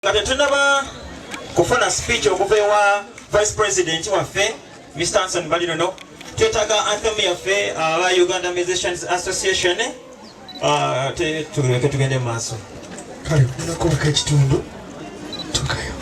Nga tetunaba kufuna speech okuva ewa vice president waffe Mr. Anson Baliruno, twetaaga anthem yaffe aba Uganda Musicians Association. Tuleke tugende mu maaso. Kale nakubaka ekitundu tukayo.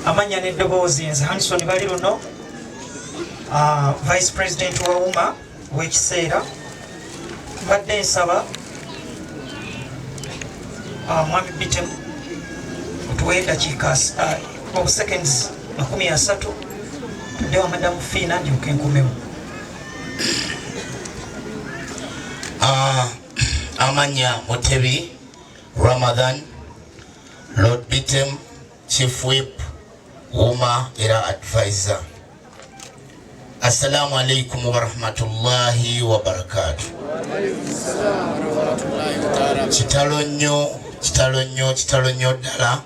Amanya n'eddoboozi nze Hanson Baliruno, Vice President wa UMA w'ekiseera. Mbadde nsaba Mwami Bitem otuwe eddakiika obuseconds 30 tudde wa Madamu Fiina ndyoke nkomewo. Amanya Mutebi Ramadhan, Lord Bitem, Chief Whip, UMA era advisor. Assalamu alaikum wa rahmatullahi wa barakatuh. Kitalo nnyo, kitalo nnyo, kitalo nnyo ddala.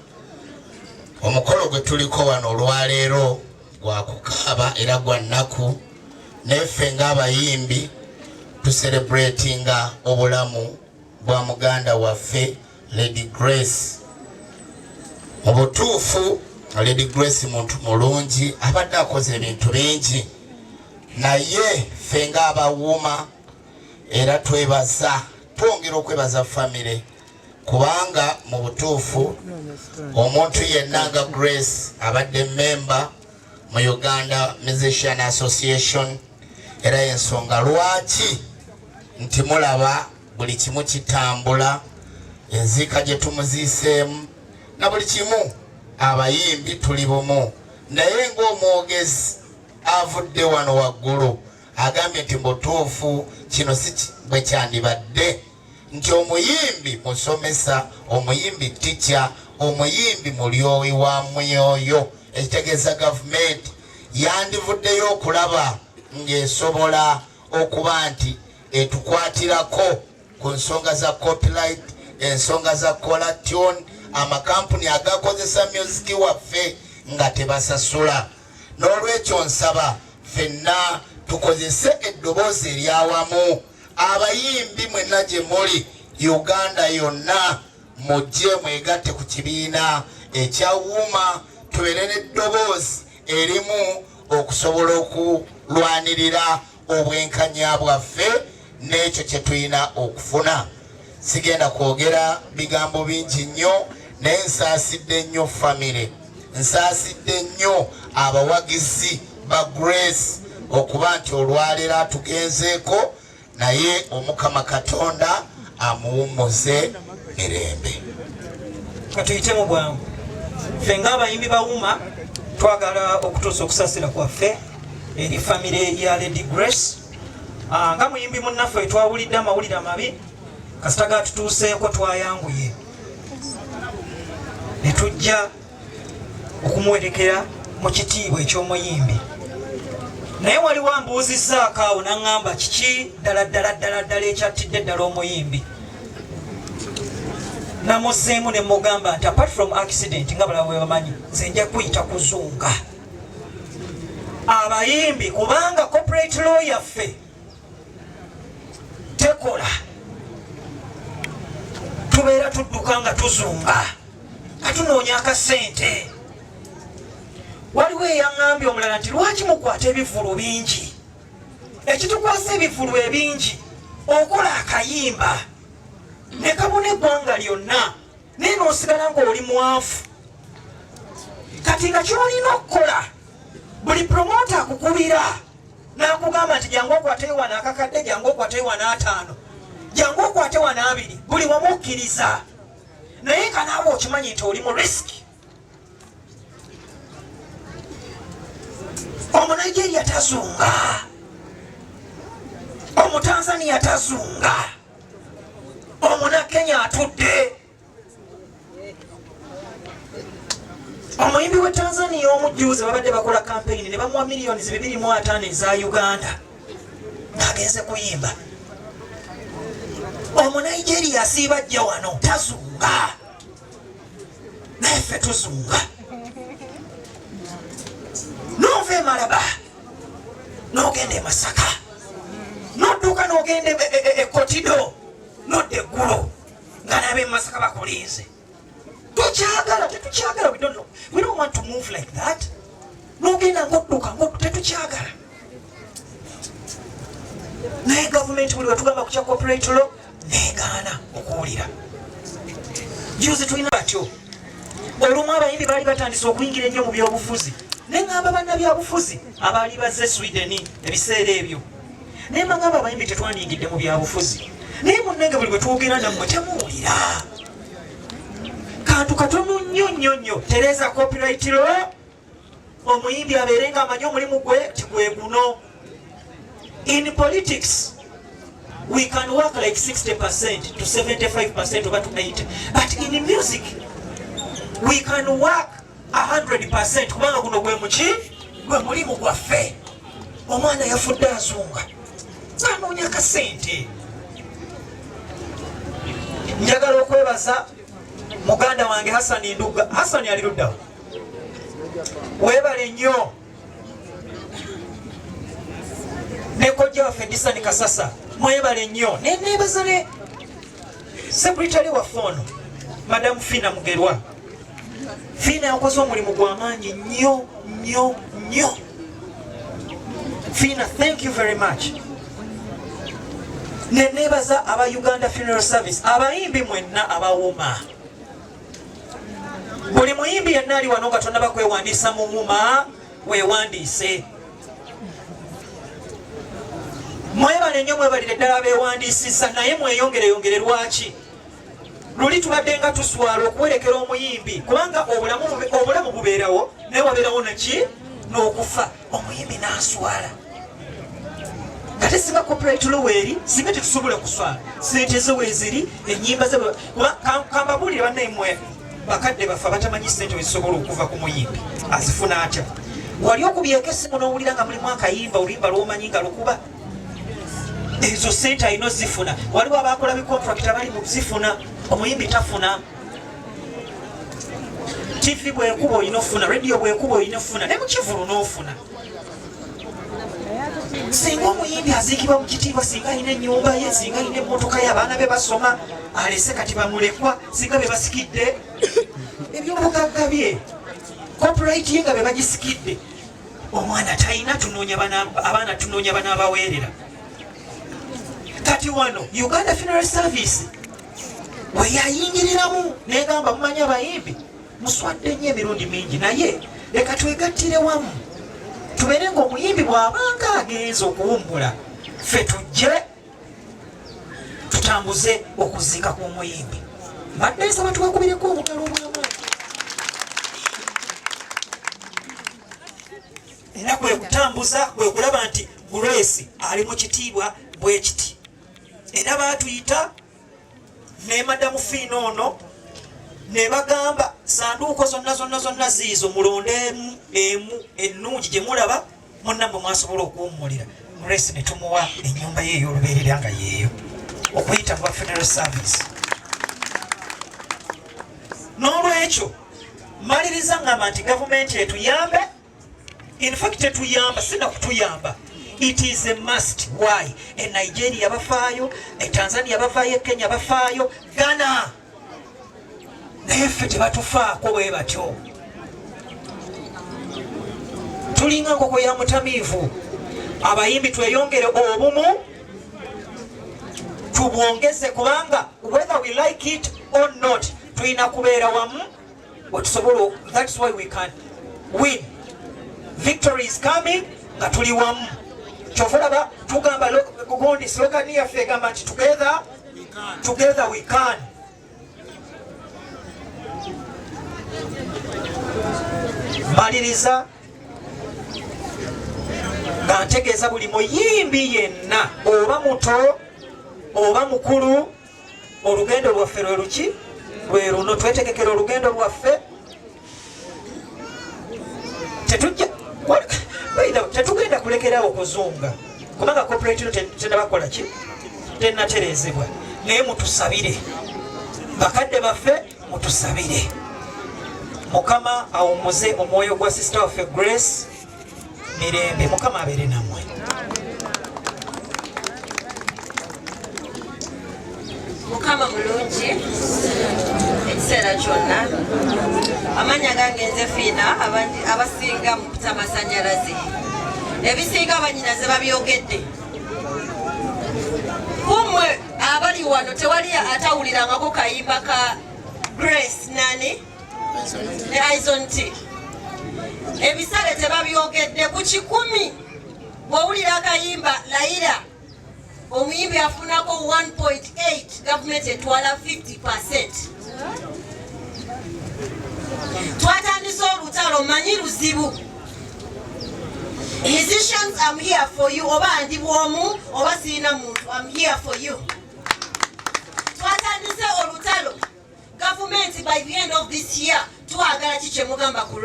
Omukolo gwe tuliko wano olwaleero gwa kukaaba era gwa nnaku, naye ffe ng'abayimbi tuserebratinga obulamu bwa muganda waffe Lady Grace. Mu butuufu Lady Grace muntu mulungi, abadde akoze ebintu bingi, naye ffe ng'abawuuma era twebaza, twongera okwebaza famire, kubanga mu butuufu omuntu yenna nga Grace abadde memba mu Uganda Musician Association, era ensonga lwaki nti mulaba buli kimu kitambula, enziika gye tumuziiseemu na buli kimu, abayimbi tuli bumu. Naye ng'omwogezi avudde wano waggulu agambye nti mutuufu kino si bwe kyandibadde, nti omuyimbi musomesa, omuyimbi tica, omuyimbi mulyowi wa myoyo, ekitegeeza gavumenti yandivuddeyo okulaba ng'esobola okuba nti etukwatirako ku nsonga za copyright, ensonga za caller tune, amakampuni agakozesa music waffe nga tebasasula. N'olwekyo nsaba ffenna tukozese eddoboozi eryawamu. Abayimbi mwenna gye muli Uganda yonna, mujje mwegatte ku kibiina ekya UMA, tubeere n'eddoboozi erimu okusobola okulwanirira obwenkanya bwaffe n'ekyo kye tulina okufuna. Sigenda kwogera bigambo bingi nnyo, naye nsaasidde nnyo famire, nsaasidde nnyo abawagizi ba Grace okuba nti olwaleero atugenzeeko, naye Omukama Katonda amuwummuze mirembe. Katuyite mu bwangu. Ffe ng'abayimbi ba UMA twagala okutuusa okusaasira kwaffe eri famire ya Lady Grace. Nga muyimbi munnaffe twawulidde amawulire amabi, kasita gatutuuseeko twayanguye ne tujja okumuwerekera mu kitiibwa eky'omuyimbi. Naye waliwo ambuuzizzaako awo n'aŋŋamba kiki ddala ddala ddala ddala ekyattidde ddala omuyimbi. Namuzeemu ne mugamba nti apart from accident, nga balala bwe bamanyi, nze nja kuyita kuzunga abayimbi, kubanga corporate law yaffe tekola, tubeera tudduka nga tuzunga. Nga tunoonya akasente. Waliwo eyaŋŋambye omulala nti lwaki mukwata ebivvulu bingi? Ekitukwasa ebivvulu ebingi, okola akayimba ne kabuna eggwanga lyonna, naye n'osigala ng'oli mwavu. Kati nga ky'olina okukola, buli promota akukubira n'akugamba nti jangu okwate wano akakadde, jangu okwate wano 5, jangu okwate wano 2, buli wamu okkiriza, naye nga naawe okimanyi nti oli mu risiki. Omunigeria tazunga, Omutanzania tazunga, Omunakenya atudde. Omuyimbi wa Tanzania omujjuuzi babadde bakola kampeyini ne bamuwa miliyoni 250 eza Uganda ng'agenze kuyimba. Omunigeria asiiba ajja wano tazunga, naye ffe tuzunga. N'ova e Malaba n'ogenda e Masaka, n'odduka n'ogenda e Kotido, n'odda eggulo nga n'ab'e Masaka bakulinze. Tukyagala, tetukyagala, we don't know. We don't want to move like that. N'ogenda ng'odduka, tetukyagala. Naye gavumenti buli wetugamba ku kya copyright law negaana okuwulira. Juzi tulina batyo olumu abayimbi baali batandise okuyingira ennyo mu byobufuzi, ne ŋŋamba bannabyabufuzi abaali bazze Sweden ebiseera ebyo, naye mbagamba abayimbi tetwandiyingidde mu byabufuzi, naye munnange buli bwe twogera nammwe temuwulira. Kantu katono nnyo nnyo nnyo, tereeza copyright law, omuyimbi abeere nga amanyi omulimu gwe ti gwe guno. In politics we can work like 60% to 75% oba to 80, but in music we can work 100%, kubanga guno gwe muki, gwe mulimu gwaffe. Omwana yafudde azunga, anoonya akasente. Njagala okwebaza muganda wange Hasani Ndugga. Hasani ali luddawo, weebale nnyo. Ne kojja waffe Disani Kasasa, mwebale nnyo. Neneebaza ne sekuritale waffe ono Madamu Fina Mugerwa. Fina yakoze omulimu gw'amaanyi nnyo nnyo nnyo. Fina, thank you very much. Neneebaza aba Uganda Funeral Service, abayimbi mwenna abawuma. Buli muyimbi yenna ali wano nga tonnaba kwewandiisa mu wuma, weewandiise. Mwebale nnyo, mwebalire ddala abeewandiisizza, naye mweyongereyongere. Lwaki luli tubadde nga tuswala okuwerekera omuyimbi? Kubanga obulamu bubeerawo, naye wabeerawo naki n'okufa, omuyimbi n'aswala. Ate singa copyright law eri, singa tetusobola kuswala, sente ze weeziri, ennyimba ze. Kambabuulire bannammwe bakadde baffe abatamanyi sente wezisobola okuva ku muyimbi azifuna atya. Wali okubyeko essimu n'owulira nga mulimu akayimba, oluyimba lw'omanyi nga lukuba, ezo sente alina ozifuna. Waliwo abakola bi contract abali mu zifuna, omuyimbi tafuna. TV bwekuba olina ofuna, radio bwekuba olina ofuna, ne mukivulu n'ofuna. Singa omuyimbi aziikibwa mu kitiibwa, singa alina ennyumba ye, singa alina emmotoka ye, abaana be basoma, alese kati bamulekwa, singa be basikidde ebyobugagga bye, copyright ye nga be bagisikidde, omwana talina, tunoonya abaana, tunoonya banaabaweerera. Kati wano Uganda Funeral Service we yayingiriramu negamba, mumanyi abayimbi muswadde nnyo emirundi mingi, naye leka twegattire wamu tubeere ng'omuyimbi bw'abanga agenze okuwummula, ffe tujje tutambuze okuziika kw'omuyimbi. Mbadde nsaba tubakubireko obugalo obw'amaanyi. Era kwe kutambuza, kwe kulaba nti Grace ali mu kitiibwa bwe kiti. Era baatuyita ne Madamu Fiina ono ne bagamba, sanduuko zonna zonna zonna ziizo, mulondeemu emu ennungi gye mulaba munnammwe mwasobola okuwummulira. Grace ne tumuwa ennyumba ye ey'olubeerera nga yeeyo okuyita mu ba funeral service. N'olwekyo maliriza ngamba nti gavumenti etuyambe. In fact tetuyamba, sina kutuyamba, it is a must. Why? E Nigeria bafaayo, e Tanzania bafaayo, e Kenya bafaayo, Ghana. Naye ffe tebatufaako bwe batyo, tulinga nkoko ya mutamiivu. Abayimbi tweyongere obumu, tubwongeze, kubanga whether we like it or not, tulina kubeera wamu wetusobola. That's why we can win. Victory is coming nga tuli wamu. Kyova olaba tugamba gundi, slogan yaffe egamba nti together we can. Maliriza nga ntegeeza buli muyimbi yenna, oba muto oba mukulu, olugendo lwaffe lwe luki? Lwe luno. Twetegekera olugendo lwaffe. Tetujja, tetugenda kulekerawo okuzunga, kubanga copyright no tenabakola ki, tenatereezebwa. Naye mutusabire, bakadde baffe, mutusabire Mukama awummuze omwoyo gwa sister waffe Grace mirembe. Mukama abeere nammwe. Mukama mulungi ekiseera kyonna. Amanya gange nze Fiina, abasinga mu kuta masanyalaze. Ebisinga abanyinaze babyogedde. Kumwe abali wano tewali atawulirangako kayimba ka Grace nani ne Aizon T. Ebisale tebabyogedde. Ku 100 bw'owulira akayimba layira, omuyimbi afunako 1.8, gavumenti etwala 50. Twatandise olutalo, manyi luzibu. Musicians, I'm here for you. Oba ndi bwomu oba sirina muntu, I'm here for you. Twatandise olutalo. Gavumenti, by the end of this year twagala ki kyemugamba ku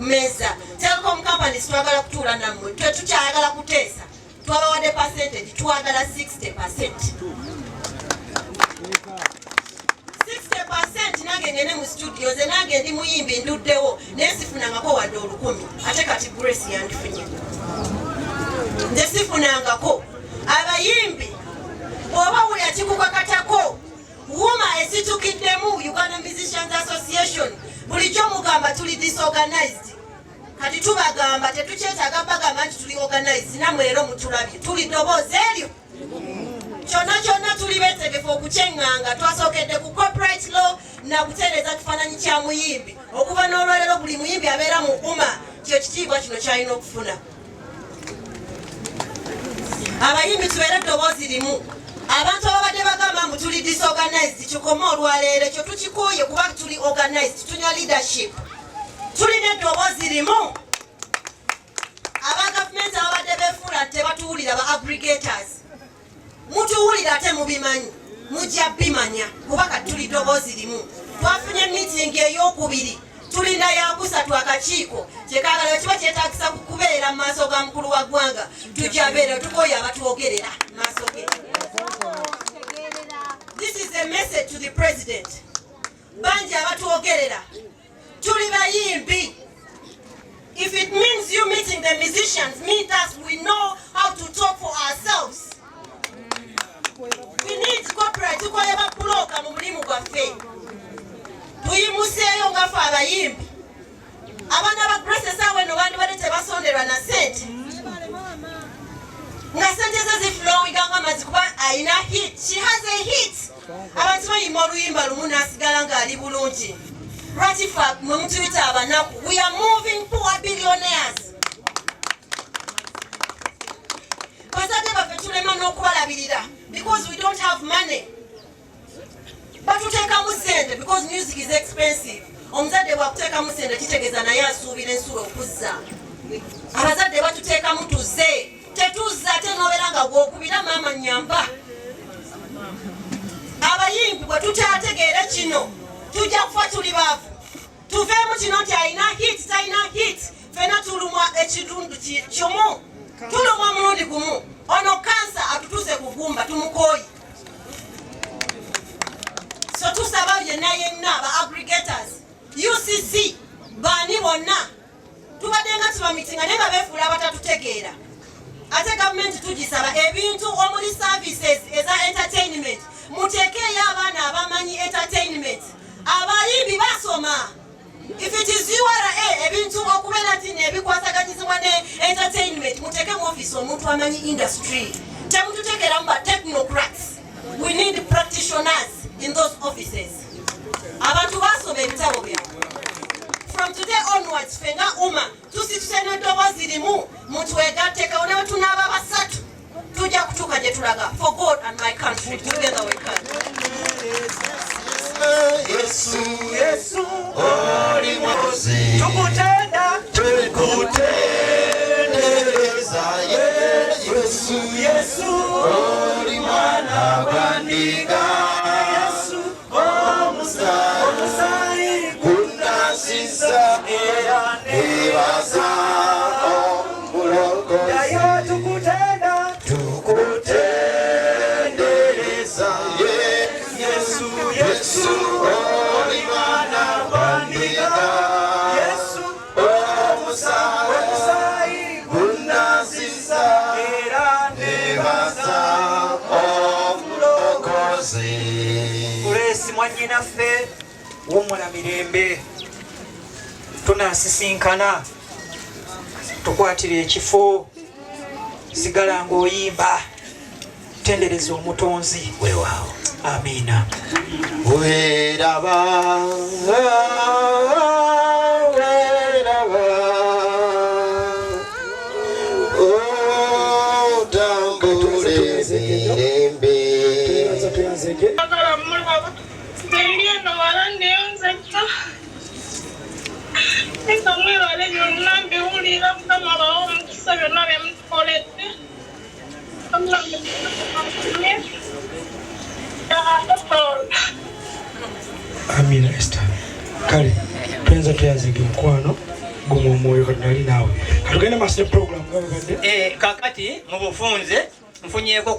mmeeza. Telecom companies, twagala kutuula nammwe. Tetukyayagala kuteesa. Twabawadde percentage, twagala 60. 60. Nange ngende mu studio, nze nange ndi muyimbi, nduddewo naye sifunangako wadde 1000. Ate kati Grace yandifunye, nze sifunangako. Abayimbi, bw'oba wulira kikukakatako, UMA esitukiddemu, Uganda Musicians Association. Bulijjo mugamba tuli disorganized, kati tubagamba tetukyetaaga bagamba nti tuli organized. Namwe leero mutulabye, tuli ddoboozi eryo. Kyonna kyonna tuli beetegefu okukyeŋŋanga. Twasookedde ku copyright law na kutereeza kifaananyi kya muyimbi. Okuva n'olwaleero buli muyimbi abeera mu UMA kyo kitiibwa kino kyalina okufuna. Abayimbi tubeere eddoboozi limu. Abantu ababadde bagamba mbu tuli disorganized, kikome olwaleero. Ekyo tukikooye, kuba tuli organized, tulina leadership, tulina eddoboozi limu. Aba gavumenti ababadde beefuula nti tebatuwulira, ba aggregators, mutuwulira ate mubimanyi, mujja bimanya, kuba kati tuli ddoboozi limu. Twafunye meeting eyokubiri, tulina yakusatu. Akakiiko kyekagala kiba kyetagisa kubeera mu maaso ga mukulu wa ggwanga, tujabeera. Tukoye abatwogerera mu maaso ge. This is a message to the president. Bangi abatwogerera, tuli bayimbi. If it means you meeting the musicians, meet us. We know how to talk for ourselves. We need copyright. Tukoye bapuloka mu mulimu gwaffe, tuyimuseeyo nga ffe abayimbi. Abaana ba Grace esaawa eno bandibadde tebasonderwa na sente, nga sente ze ziflowinga nga amazzi, kuba ayina hit. She has a hit. Abantu bayimba oluyimba lumu n'asigala ng'ali bulungi. Lwaki fe mwe mutuyita abanaku? We are moving poor billionaires. Bazadde baffe tulema n'okubalabirira because we don't have money. Batuteekamu sente because music is expensive. Omuzadde bwakuteekamu sente kitegeeza naye asuubira ensulo okuzza. Abazadde batuteekamu, tuze tetuzza, ate nobeera nga gwokubira maama nyamba. Abayimbi bwe tutyategeere kino, tujja kufa tuli baavu. Tuveemu kino nti alina hit, talina hit, fena tulumwa ekitundu kimu, tulumwa omulundi gumu. Ono kansa atutuuse ku gumba, tumukooyi. So tusaba yenna yenna, ba aggregators, UCC, baani bonna, tubadde nga tubamitinga naye nga beefuula abatatutegeera. Ate gavumenti tugisaba ebintu omuli services eza entertainment, muteekeeyo abaana abamanyi entertainment. Abayimbi basoma. If it is URA, ebintu okubeera nti nebikwasaganyizibwa ne entertainment, muteeke mu office omuntu amanyi industry. Temututeekeramu ba technocrats. We need practitioners in those offices. Abantu basoma ebitabo byabwe. From today onwards, ffe nga UMA tusituse n'eddoboozi limu, mutwegatteko ne bwe tunaaba basatu, tujja kutuuka gye tulaga. For God and my country, together we can. Yesu, Yesu, oli mwokozi. Tukutenda, tukutendereza Yesu, Yesu, oli mwana gwa ndiga. Yesu, omusaayi gunasiza era nebaza omulokozi. Nayo tukutenda, tukutendereza Yesu, Yesu, oli mwana gwa ndiga. Yesu, omusaayi omusaayi gunasiza era nebaza omulokozi. Grace mwannyinaffe, wummula mirembe, tunaasisinkana, tukwatire ekifo, sigala ng'oyimba, tendereza omutonzi. Weewaawo. Amiina. Weraba, weraba, otambule mirembe. Tweyanza, tweyanzege. Agala mulaba, nze ndi eno wala neyonzekka. Nga mwebale byonna, mbiwulira. Mukama abawe omukisa byonna bye mutukoledde. Amina. Esther, kale tweyanza, tweyanzege mukwano, guma omwoyo, Katonda ali naawe. Katugende maaso ne program nga bwebadde. Kakati mu bufunze nfunyeeko.